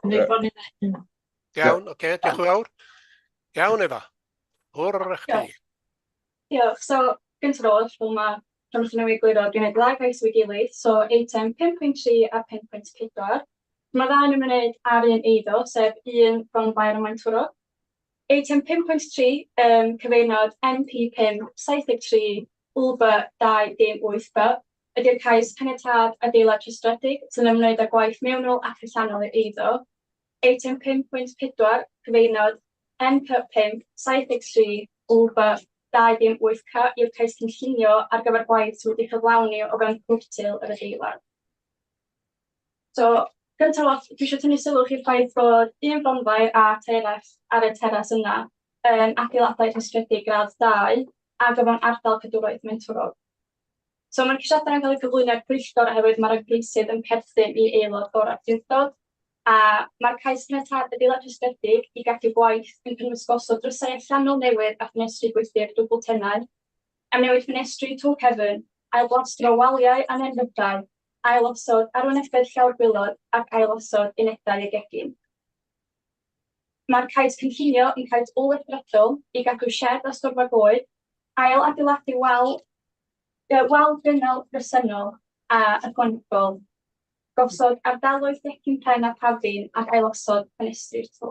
Cynnig bod ni'n Iawn, oce, okay, diolch yn fawr. Iawn, Efa. Hwr chdi. Diolch. So, gyntaf oll, fel mae Jonathan newydd egluro, dwi'n gwneud ddau gais efo'i gilydd, so eitem 5.3 a 5.4. Mae'r ddau yn ymwneud â'r un eiddo, sef un Bron Fair ym Maentwrog. Eitem 5.3, um, cyfeirnod NP5 73 UB 2 dim 8B, ydy'r cais caniatâd adeilad rhestredig sy'n ymwneud â gwaith mewnol ac allanol i'r eiddo. Eitem 5.4, cyfeirnod NP5 73 UB 2 dim 8C yw'r cais cynllunio ar gyfer gwaith sydd wedi cyflawni o fewn cwrtil yr adeilad. So, gyntaf oll, dwi eisiau tynnu sylw chi'r ffaith bod un Bronfair a teras ar y teras yna yn adeiladau rhestredig gradd 2 ac o fewn ardal cadwraeth Maentwrog. So mae'r ceisiadau yn cael eu cyflwyno i'r pwyllgor oherwydd mae'r ymgeisydd yn perthyn i aelod o'r awdurdod, a mae'r cais caniatâd adeilad rhestredig i gadw gwaith yn cynnwys gosod drysau allanol newydd a ffenestri gwydyr dwbl tenau, amnewid ffenestri to cefn, ailblastro waliau a nenfydau, ailosod arwynebedd llawr gwaelod ac ailosod unedau y gegin. Mae'r cais cynllunio yn cais ôl-weithredol i gadw sied a storfa goed, ail-adeiladu wal, wal gynnal bresennol a ychwanegol, gosod ardaloedd decin pren a pafin ac ailosod ffenestri'r to.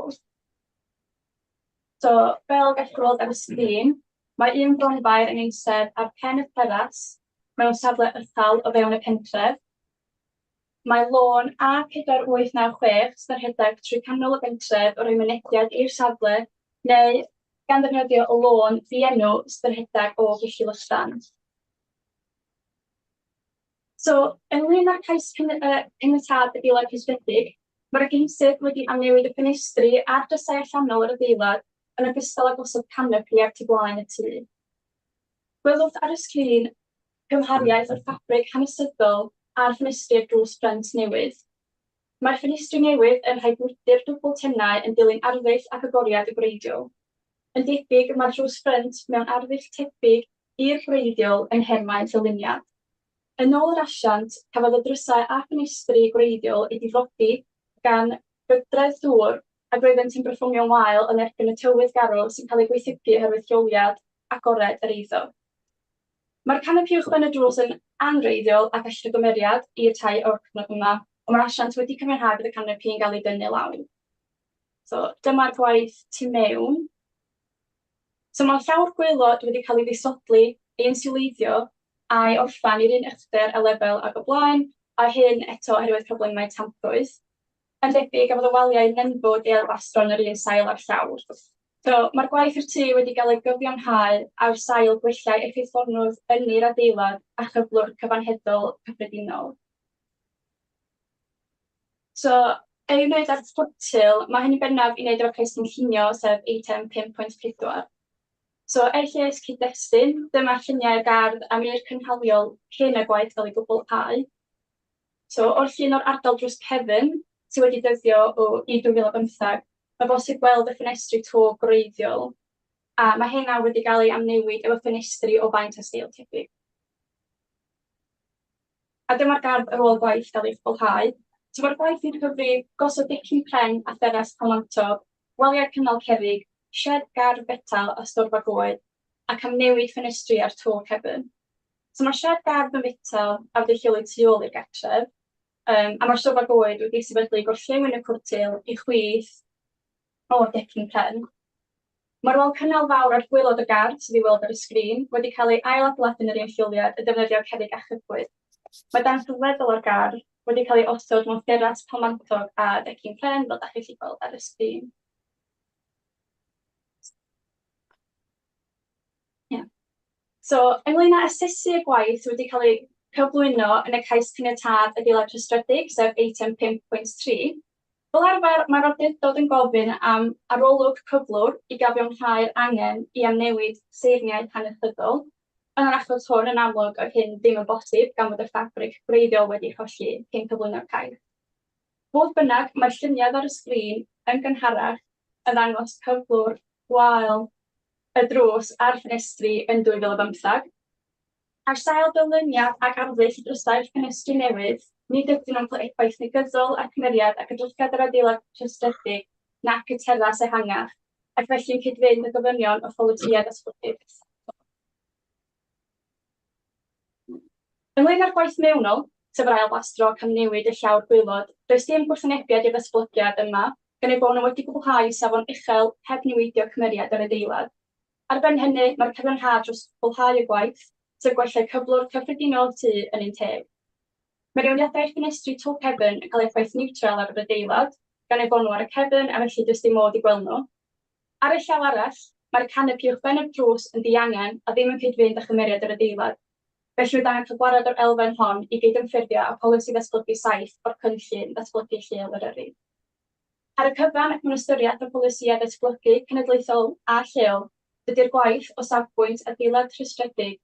So, fel gallwch weld ar y sgrin, mae un Bronfair yn eistedd ar pen y teras mewn safle uchel o fewn y pentref. Mae lôn A4896 sy'n rhedeg trwy canol y bentref yn rhoi mynediad i'r safle neu gan ddefnyddio y lôn ddienw sy'n rhedeg o Gellilydan. So, ynglyn â'r cais caniatâd adeilad rhestredig, Mae'r ymgeisydd wedi amnewid y ffenestri a'r drysau allanol yr adeilad yn ogystal â gosod canopi ar tu blaen y tŷ. Gwelwch ar y sgrin gymhariaeth o'r ffabrig hanesyddol a'r ffenestri a'r drws ffrynt newydd. Mae'r ffenestri newydd yn rhai gwydr dwbl tenau yn dilyn arddull ac agoriad y gwreiddiol. Yn debyg, mae'r drws ffrynt mewn arddull tebyg i'r gwreiddiol yn nhermau dyluniad. Yn ôl yr asiant, cafodd y drysau a ffenestri gwreiddiol eu difrodi gan bydredd dŵr ac roeddent yn perfformio'n wael yn erbyn y tywydd garw sy'n cael ei gwaethygu oherwydd lleoliad agored yr eiddo. Mae'r canopi uwchben y drws yn anwreiddiol ac allu gymeriad i'r tai o'r cyfnod yma, ond mae'r asiant wedi cyfiawnhau bod y canopi yn cael ei dynnu lawr. So dyma'r gwaith tu mewn. So mae'r llawr gwaelod wedi cael ei ddisodli, ei insiwleiddio a'i orffen i'r un uchder a lefel ag o blaen, a hyn eto oherwydd problemau tamprwydd. Yn debyg, gafodd y waliau nenfwd eu ailbastro yn yr un sail â'r llawr. So mae'r gwaith i'r tŷ wedi cael ei gyfiawnhau ar sail gwella effeithlonrwydd ynni'r adeilad a chyflwr cyfanheddol cyffredinol. So, ei wneud ar twtil, mae hyn yn bennaf i wneud efo cais cynllunio, sef eitem 5.4. So, er lles cyd-destun, dyma lluniau'r gardd a mur cynhaliol cyn y gwaith gael ei gwblhau. So, o'r llun o'r ardal drws cefn, sydd wedi dyddio o i 2015, mae bosib gweld y ffenestri to gwreiddiol, a mae hyn nawr wedi cael ei amnewid efo ffenestri o faint a steil tebyg. A dyma'r gardd ar ôl gwaith gael ei chwblhau. So mae'r gwaith yn cyfri gosod decin pren a theras palmantog, waliau cynnal cerrig, sied gardd fetel a storfa goed, ac amnewid ffenestri a'r to cefn. So mae'r sied gardd yn fetel a wedi'i lleoli tu ôl i'r gartref, um, a mae'r storfa goed wedi'i sefydlu gorllewin y cwrtil i chwith o'r decin pren. Mae'r wal cynnal fawr ar gwaelod y gardd, sydd i'w weld ar y sgrin, wedi cael ei ail-adeiladu yn yr un lleoliad yn defnyddio cerrig achubwyd. Mae darn sylweddol o'r gardd wedi cael ei osod mewn theras palmantog a decin pren, fel dach chi'n gallu gweld ar y sgrin. Ie. So, ynglyn â asesu y gwaith wedi cael ei cyflwyno yn y cais caniatâd adeilad rhestredig, sef eitem 5.3, fel arfer mae'r awdurdod yn gofyn am arolwg cyflwr i gyfiawnhau'r angen i amnewid seirniaeth hanesyddol. Yn yr achos hwn, yn amlwg, oedd hyn ddim yn bosib gan fod y ffabrig gwreiddiol wedi'i cholli cyn cyflwyno'r cais. Fodd bynnag, mae'r lluniau ar y sgrin yn gynharach yn ddangos cyflwr gwael y drws a'r ffenestri yn 2015. Ar sail dyluniad ac arddull drysau'r ffenestri newydd, nid ydyn nhw'n cael effaith negyddol ar cymeriad ac edrychiad yr adeilad rhestredig nac y teras ehangach, ac felly'n cyd-fynd â gofynion y pholisïau datblygu presennol. Ynglŷn â'r gwaith mewnol, sef yr ail blastro ac amnewid y llawr gwaelod, does dim gwrthwynebiad i'r datblygiad yma, gan eu bod nhw wedi cwblhau safon uchel heb niweidio cymeriad yr adeilad. Ar ben hynny, mae'r cyfiawnhad dros gwblhau y gwaith, sef gwella cyflwr cyffredinol y tŷ yn un teg. Mae rheoliadau'r ffenestri to cefn yn cael effaith niwtral ar yr adeilad, gan eu bod nhw ar y cefn a felly does dim modd i gweld nhw. Ar y llaw arall, mae'r canopi uwchben y drws yn ddiangen a ddim yn cyd-fynd â chymeriad yr adeilad. Felly roedd angen cael gwared o'r elfen hon i gydymffurfio â Polisi Ddatblygu 7 o'r Cynllun Datblygu Lleol Eryri. Ar y cyfan, ac mewn ystyriaeth o bolisïau datblygu cenedlaethol a lleol, dydy'r gwaith o safbwynt adeilad rhestredig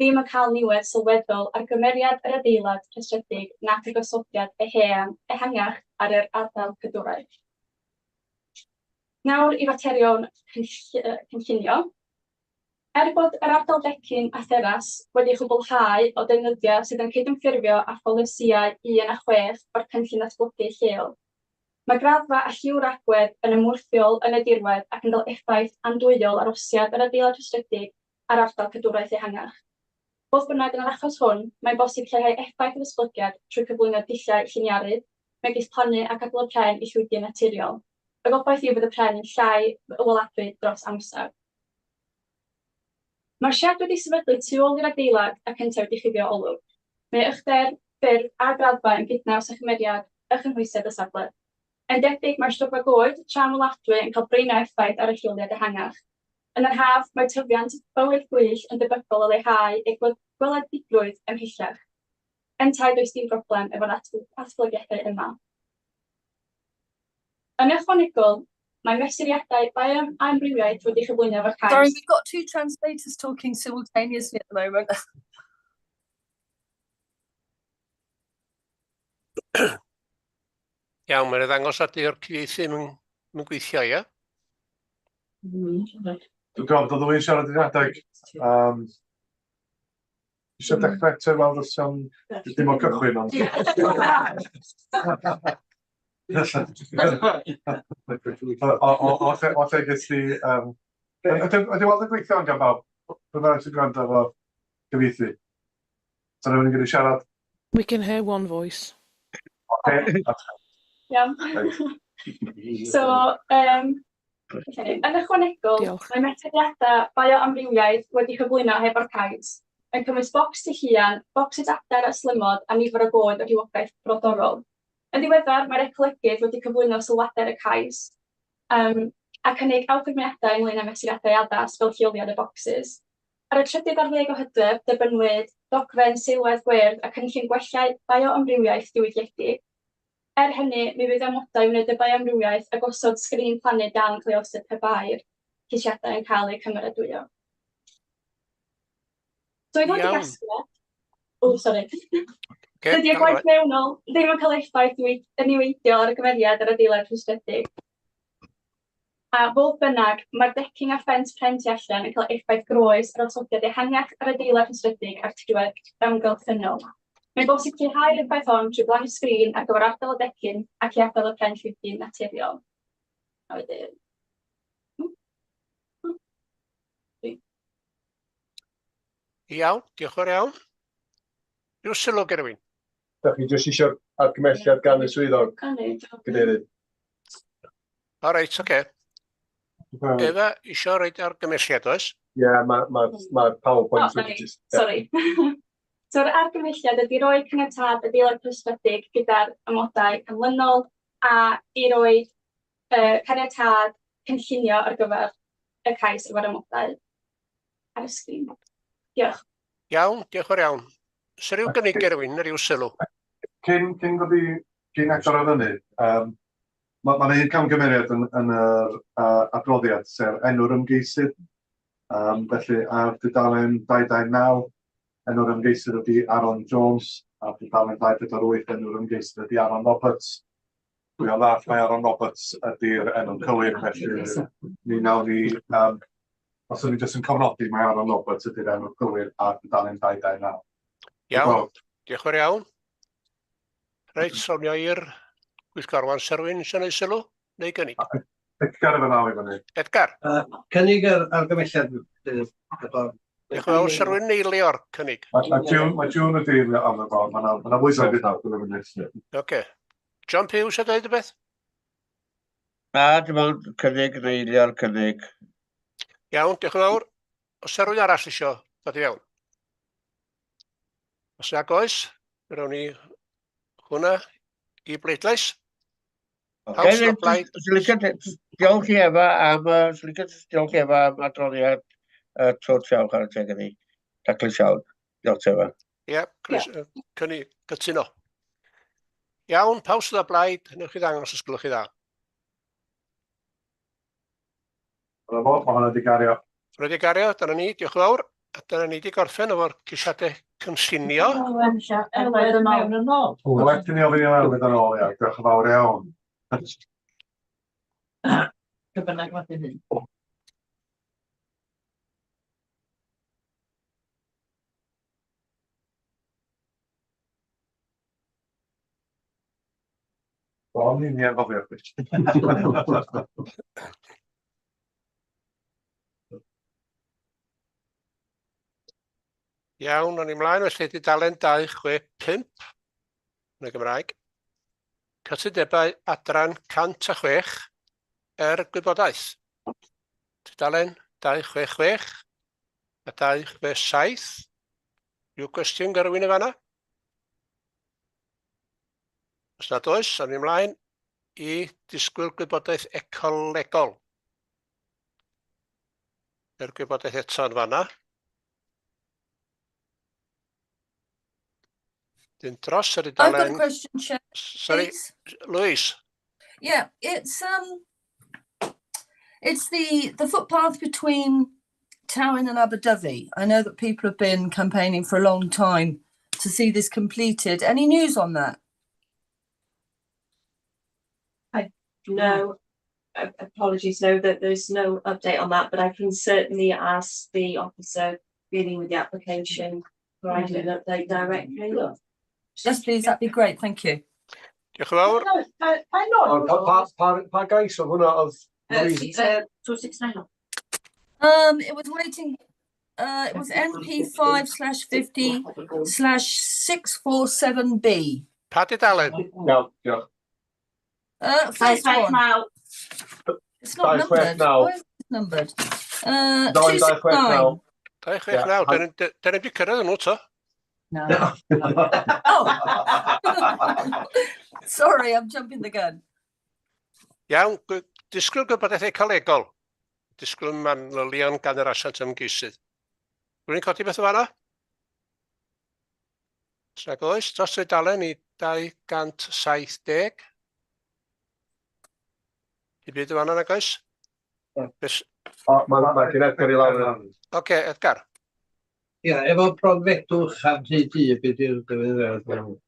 ddim yn cael niwed sylweddol ar gymeriad yr adeilad rhestredig nac y gosodiad eheang ehangach ar yr ardal cadwraeth. Nawr i faterion cynllunio. Er bod yr ardal decin a theras wedi ei chwblhau o deunyddiau sydd yn cydymffurfio â pholisïau 1 a 6 o'r Cynllun Datblygu Lleol, mae graddfa a lliw'r agwedd yn ymwrthiol yn y dirwedd ac yn cael effaith andwyol ar osiad yr adeilad rhestredig a'r ardal cadwraeth ehangach. Fodd bynnag, yn yr achos hwn, mae'n bosib lleihau effaith y datblygiad trwy cyflwyno dulliau lliniaru, megis plannu ac adlo pren i llwydiau naturiol. Y gobaith yw bydd y pren yn llai weladwy dros amser. Mae'r sied wedi sefydlu tu ôl i'r adeilad ac yntau wedi chuddio olwg. Mae uchder, ffurf a graddfa yn gydnaws â chymeriad a chynhwysedd y safle. Yn debyg, mae'r storfa goed tra'n weladwy yn cael brin o effaith ar y lleoliad ehangach. Yn yr haf, mae tyfiant bywyd gwyllt yn debygol o leihau ei gweledigrwydd ymhellach. Yntau, does dim broblem efo'r datblygiadau yma. Yn ychwanegol, mae mesuriadau bioamrywiaeth wedi chyflwyno efo'r cais. Sorry, we've got two translators talking simultaneously at the moment. Iawn, mae'n ddangos at i'r cyfieithu yn yn gweithio, ie? Dwi'n gweld bod y ddwy'n siarad yn adeg. Um, Eisiau dechrau eto i weld os iawn, dim o'r cychwyn ond. O, o, o, lle, o lle ges ti... Um, ydy, ydy weld yn gweithio yn gan bawb? Pwy bynnag sy'n gwrando efo cyfieithu? Sa rhywun yn gallu siarad? We can hear one voice. Oce. Iawn. So, um, yn ychwanegol, Diolch. mae mesuriadau bioamrywiaeth wedi chyflwyno hefo'r cais, yn cynnwys bocs tylluan, bocsys adar a slymod a nifer o goed o rhywogaeth brodorol. Yn ddiweddar, mae'r ecolegydd wedi cyflwyno sylwadau ar y cais, um, a cynnig awgrymiadau ynglŷn â mesuriadau addas fel lleoliad y bocsys. Ar y trydydd ar ddeg o Hydref, derbynnwyd dogfen seilwaith gwyrdd a cynllun gwella bioamrywiaeth diwygiedig. Er hynny, mi fydd amodau i wneud y bioamrywiaeth a gosod sgrin plannu dal yn cael ei osod pe bai'r ceisiadau yn cael eu cymeradwyo. So i ddod i gasgliad... O, sori. Dydy y gwaith mewnol ddim yn cael effaith niweidiol ar y gymeriad yr adeilad rhestredig. A fodd bynnag, mae'r decking a ffens pren tu allan yn cael effaith groes ar osodiad ehangach yr adeilad rhestredig a'r tirwedd amgylchynol. Mae'n bosib lleihau'r effaith hon trwy blannu sgrin ar gyfer ardal y decin ac i adael y pren llwydi'n naturiol. A wedyn... Iawn, diolch yn fawr iawn. Rhyw sylw gen rhywun? Da chi jyst eisiau'r argymhelliad gan y swyddog, cadeirydd? O reit, oce. Efa, isio roid argymhelliad, oes? Ie, yeah, mae'r ma, ma PowerPoint wedi just... Sorry. So'r argymhelliad ydy roi caniatâd adeilad rhestredig gyda'r amodau canlynol a i roi uh, caniatâd cynllunio ar gyfer y cais efo'r amodau ar y sgrin. Diolch. Iawn, diolch fawr iawn. Oes 'na ryw gynnig gen rhywun, neu ryw sylw? Cyn, cyn bod i, cyn agor o fyny, um, mae ma un camgymeriad yn, yn yr uh, adroddiad, sef enw'r ymgeisydd. Um, felly ar dudalen 229, enw'r ymgeisydd ydy Aaron Jones, ar dudalen 248, enw'r ymgeisydd ydy Aaron Roberts. Dwi am ddallt mai Aaron Roberts ydy'r enw cywir, felly ni nawn ni, um, os ydyn ni jyst yn cofnodi mai Aaron Roberts ydy'r enw cywir ar dudalen 229. Iawn, diolch yn fawr iawn. Reit, swnio i'r gweithgor wan. Sa rhywun eisiau gwneud sylw neu gynnig? Edgar efo naw i fyny. Edgar. Uh, cynnig yr argymhelliad. Diolch yn fawr. Sa rhywun eilio'r cynnig? Mae June, mae June wedi eilio am y ffordd. Mae yna fwy o beth awr. Oce. John Pugh eisiau dweud rhywbeth? Na, dim ond cynnig neu eilio'r cynnig. Iawn, diolch yn fawr. Oes yna rhywun arall eisiau dod i fewn? Os nag oes, fe rown ni hwnna i bleidlais. Pawb sydd o blaid? Diolch i Efa am, swn i'n diolch i Efa am adroddiad uh, twt iawn, chwarae teg iddi. Taclus iawn. Diolch Efa. Ie, yeah, cynnig, cytuno. Iawn, pawb sydd o blaid, newch chi ddangos os gwelwch chi dda. Dyna fo, mae hwnna wedi gario. Hwnna wedi gario, dyna ni, diolch yn fawr. A dyna ni wedi gorffen efo'r ceisiadau cynllunio. Elwed yn mewn yn ôl. Well i ni ofyn i Elwed yn ôl, ia. Diolch yn fawr iawn. Be bynnag mae hyn. O'n i'n anghofio chdi. Iawn, o'n i mlaen felly dudalen 265 yn y Gymraeg. Cytundebau adran 106 er gwybodaeth. Tudalen 266 a 267. Rhyw gwestiwn gan rywun yn fanna? Os nad oes, awn ni ymlaen i disgwyl gwybodaeth ecolegol. Yr gwybodaeth eto yn fanna. Dyn dros yr I've got a dudalen... question, Chair. Sorry, please. Louise. Yeah, it's it's the the footpath between Tywyn and Aberdyfi. I know that people have been campaigning for a long time to see this completed. Any news on that? No, apologies, no, that there's no update on that, but I can certainly ask the officer dealing with the application, provide an update directly. Yes, please, that'd be great, thank you. Diolch yn fawr. O, Pa, pa, pa, pa gais oedd hwnna oedd? Louise? 269. It was waiting, it was NP 5/50/647B. Pa dudalen? Iawn, diolch. First 2 one. 69. It's not 269. numbered. Why is it numbered? 2 269. 269. 269, da ni'n di cyrraedd nhw to. No. Oh! Sorry, I'm jumping the gun. Iawn, disgwyl gwybodaeth ecolegol. Disgwyl manylion gan yr asiant ymgeisydd. Rwy'n codi beth o fanna? Os nag oes, dros y dalen i 270. Dim byd o fanna nag oes? O, Mae ma gen Edgar i lawr yna. Oce, Edgar. Ia, efo bronfedwch am hyd i, beth yw'r defnydd?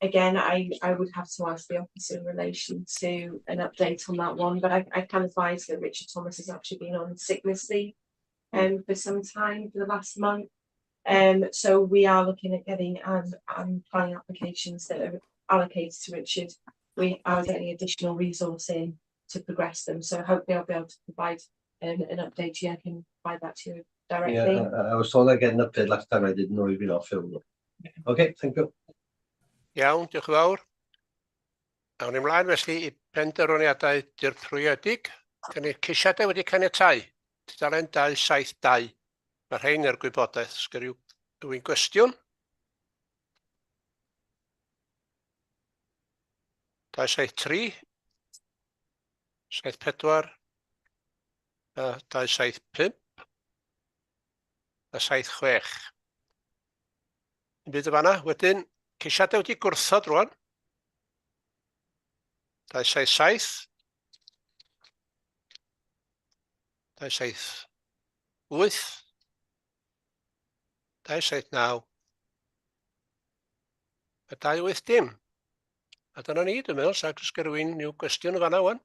Again, I would have to ask the officer in relation to an update on that one, but I can advise that Richard Thomas has actually been on sickness leave for some time for the last month. So we are looking at getting planning applications that are allocated to Richard. We are getting additional resource in to progress them. So hopefully I'll be able to provide an update to you. I can provide that to you directly. Yeah, I was told I'd get an update last time. I didn't know he'd been off ill. Okay, thank you. Iawn, diolch yn fawr. Awn ni ymlaen felly i penderfyniadau dirprwyedig. Cynnig ceisiadau wedi caniatáu. Tudalen 272. Mae rhain er gwybodaeth. Sgyn rhywun gwestiwn? 273. 74. A 275. A 76. Dim byd y fanna. Wedyn, ceisiadau wedi gwrthod rwan. 277. 278. 279. A 280. A dyna ni, dwi'n meddwl, sa oes gen rhywun unrhyw gwestiwn yn fanna wan.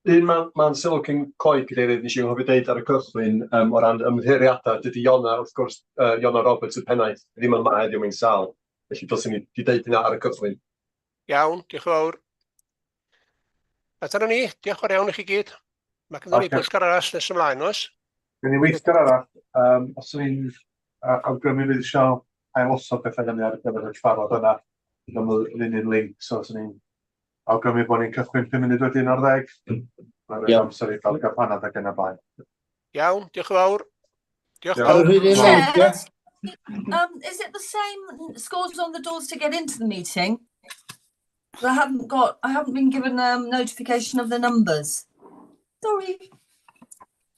Un man sylw cyn cloi, cadeirydd, nes i anghofio deud ar y cychwyn o ran ymddiheuriadau, dydy Iona, wrth gwrs, Iona Roberts, y pennaeth, ddim yma heddiw, mae'n sâl. Felly dylswn ni wedi deud hynna ar y cychwyn. Iawn, diolch yn fawr. A dyna ni, diolch yn fawr iawn i chi gyd. Mae gennym ni bwyllgor arall nes ymlaen, oes? Gen i weithgar arall, os o'n i'n awgrymu fydd eisiau ailosod pethau fyny ar gyfer y cyfarfod yna, gyda yr un un link, so os o'n i'n awgrymu bod ni'n cychwyn 11:05. Mae'n rhoi amser i gael panad ac yn y blaen. Iawn, diolch yn fawr. Diolch Iawn. pawb. Ar yr un un link, ie? Is it the same scores on the doors to get into the meeting? I haven't been given notification of the numbers. Sorry.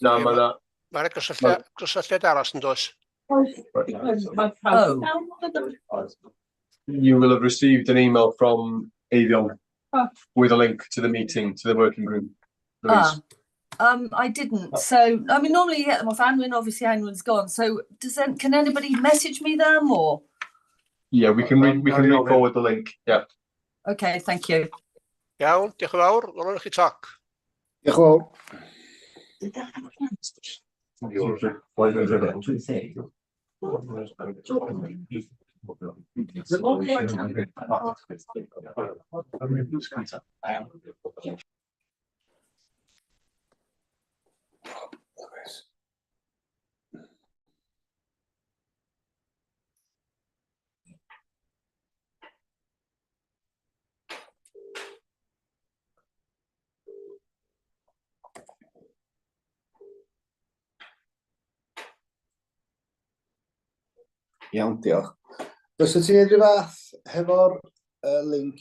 Na, mae 'na. Mae'n gysylltiad aros yn does? Oh. You will have received an email from Eifion with a link to the meeting, to the working group. Louise. Ah, I didn't. So, I mean, normally you get them off Anwen. Obviously, Anwen's gone. So, can anybody message me them or? Yeah, we can re-forward the link. Yeah. Okay, thank you. Iawn, diolch yn fawr. Welwn chi toc. Diolch yn fawr. Iawn, diolch. Fysa ti'n neud rhyw fath hefo'r link